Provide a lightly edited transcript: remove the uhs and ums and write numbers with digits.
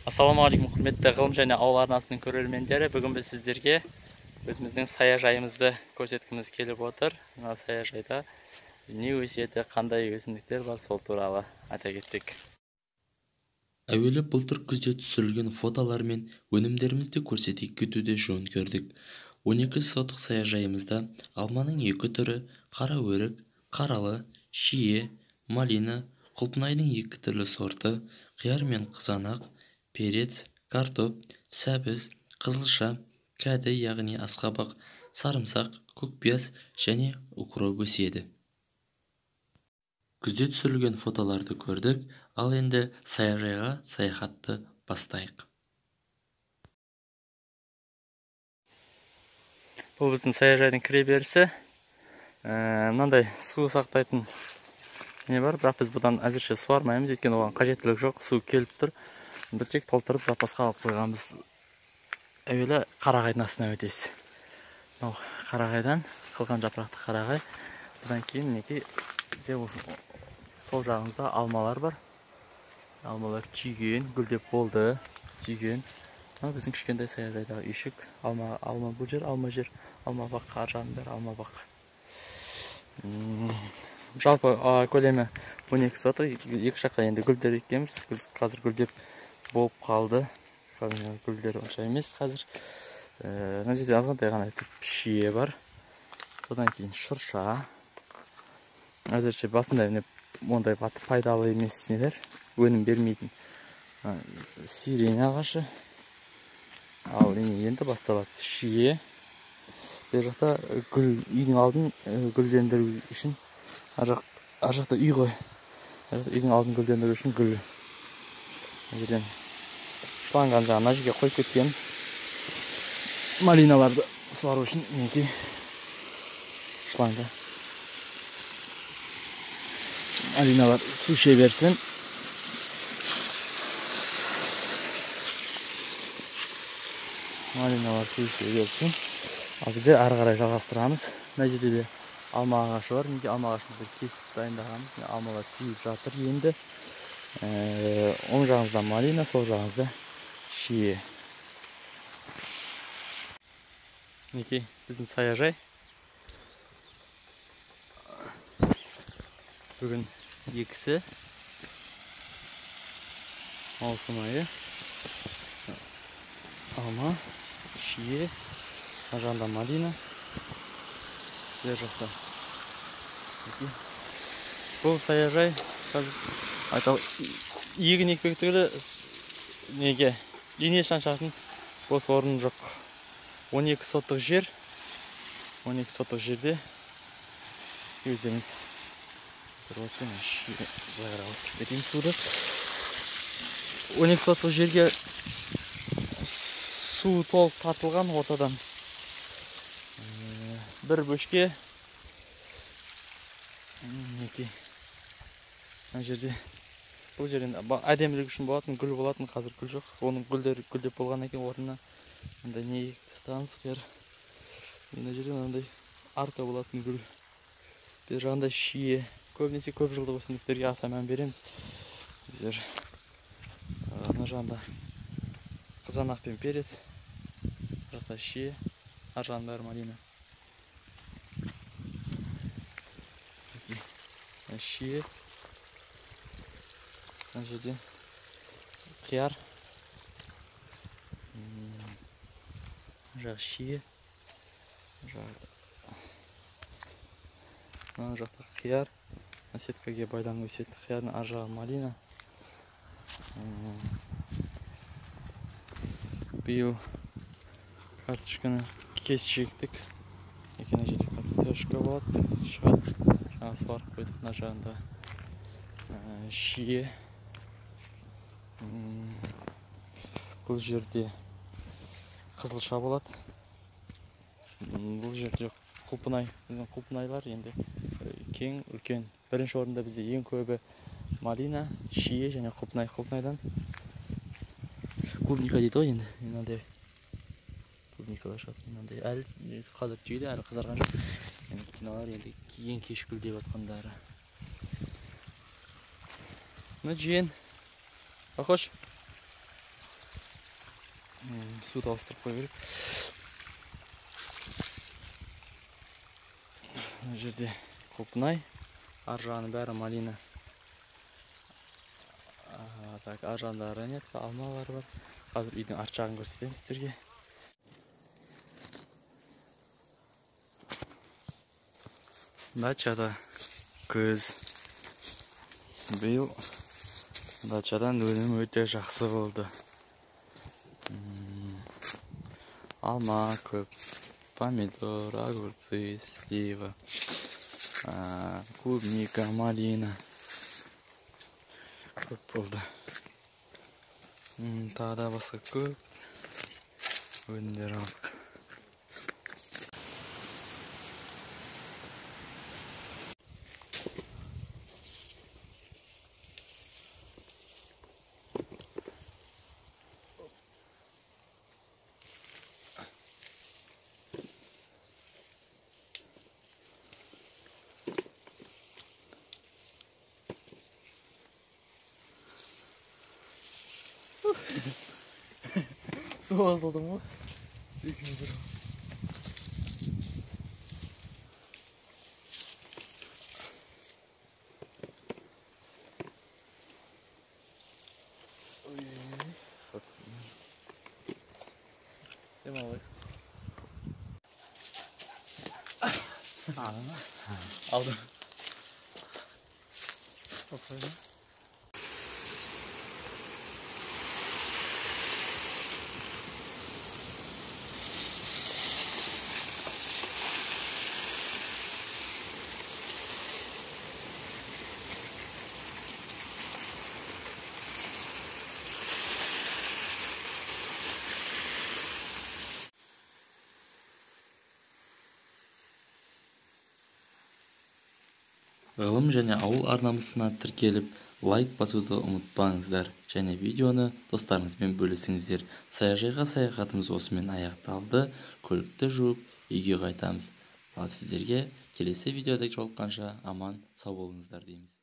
Ассалаумағалейкум, құрметті Ғылым және ауыл арнасының көрермендері. Бүгін біз сіздерге өзіміздің саяжайымызды көрсеткіміз келіп отыр. Мына саяжайда не өседі, қандай өсімдіктер бар, сол туралы айта кеттік. Әуелі былтыр күзде түсірілген фотолар мен өнімдерімізді көрсете кетуді жөн көрдік. 12 сотық саяжайымызда алманың екі түрі, қара өрік, қаралы, шие, малина, құлпынайдың екі түрлі сорты, қияр мен қызанақ, перец, картоп, сәбіз, қызылша, кәді, яғни асқабақ, сарымсақ, көкпияз және укроп өседі. Күзде түсірілген фотоларды көрдік, ал енді саяжайға саяхатты бастайық. Бұл біздің саяжайдың кіреберісі. Мынандай су сақтайтын не бар, бірақ біз бұдан әзірше суармаймыз, өйткені оған қажеттілік жоқ, су келіп тұр. Бір тек толтырып запасқа алып қойғанбыз. Әуелі қарағайдың астына өтесіз. Мынау қарағайдан қылқан жапырақты қарағай. Бұдан кейін мінекей бізде сол жағымызда алмалар бар. Алмалар түйген, гүлдеп болды, түйген. Мынау біздің кішкентай саяжайдағы үйшік. Алма, алма бұл жер, алма жер, алма бақ, ар жағының бәрі алма бақ. Жалпы көлемі 12 сотық. Екі жаққа енді гүлдер еккенбіз. Қазір гүлдеп болып қалды. Гүлдер онша емес қазір. Мына жерде азғантай ғана шие бар. Содан кейін шырша. Әзірше басында міне ондай пайдалы емес нелер, өнім бермейтін сирень ағашы. Ал енді басталады шие. Бұл жақта гүл, үйдің алдын гүлдендіру үшін, ар жақта үй ғой. Үйдің алдын гүлдендіру үшін гүл. Мына жерден шланганы жаңа мына жерге қойып кеткен. Малиналарды суару үшін мінекей шланга. Малиналар су іше берсін. Малиналар су іше берсін. Ал біздер ары қарай жалғастырамыз. Мына жерде де алма ағашы бар. Мінекей алма ағашымызды кесіп дайындағанбыз. Алмалар түйіп жатыр енді. Оң жағымызда малина, сол жағымызда шие. Мінекей біздің саяжай. Бүгін 2-сі маусым айы. Алма, шие, ар жағында малина, бер жақта. Бұл саяжай қазір айталық егін екпек түгілі неге ине шаншатын бос орын жоқ. 12 сотық жер. 12 сотық жерде өздеріңіз былай ауыстырып кетейін суды. 12 сотық жерге су толық тартылған ортадан. Бір бөшке мінекей мына жерде, бұл жерден әдемілік үшін болатын гүл болатын, қазір гүл жоқ. Оның гүлдері гүлдеп болғаннан кейін орнына мындай не егіп тастағанбыз, қияр. Мына жерде мынандай арка болатын гүл. Бер жағында шие. Көбінесе көп жылдық өсімдіктерге аса мән береміз. Біздер мына жағында қызанақ пен перец, ар жақта шие, ар жағында бәрі малина. Шие, мына жерде қияр, мына жақ шие, мына жақта қияр, сеткаге байланып өседі. Қиярдың ар жағы малина. Биыл картошканы кес жектік. Мына жерде картошка болады, шығады. Жаңа суарып қойдық. Мына жағында шие. Бұл жерде қызылша болады. Бұл жерде құлпынай. Біздің құлпынайлар енді кең, үлкен. Бірінші орында бізде ең көбі малина, шие және құлпынай. Құлпынайдан клубника дейді ғой енді. Мынандай клубникалар шығады. Мынандай әлі қазір түйді, әлі қызарған жоқ. Мыналар енді ең кеш гүлдеп жатқандары. Мына жиен. Бақош. Суды ауыстырып қою керек. Мына жерде құлпынай, ар жағының бәрі малина. Так, ар жағында ранетка, алмалар бар. Қазір үйдің арт жағын көрсетемін сіздерге. Дачада күз. Биыл дачадан өнім өте жақсы болды. Алма көп, помидор, огурцы, слива, клубника, малина көп болды. Тағы да басқа көп өнімдер алдық. Су басылдым ғой. Демалайық. Алдым. Ғылым және ауыл арнамысына тіркеліп, лайк басуды ұмытпаңыздар және видеоны достарыңызбен бөлісіңіздер. Саяжайға саяхатымыз осымен аяқталды. Көлікті жуып, үйге қайтамыз. Ал сіздерге келесі видеода жолыққанша аман сау болыңыздар дейміз.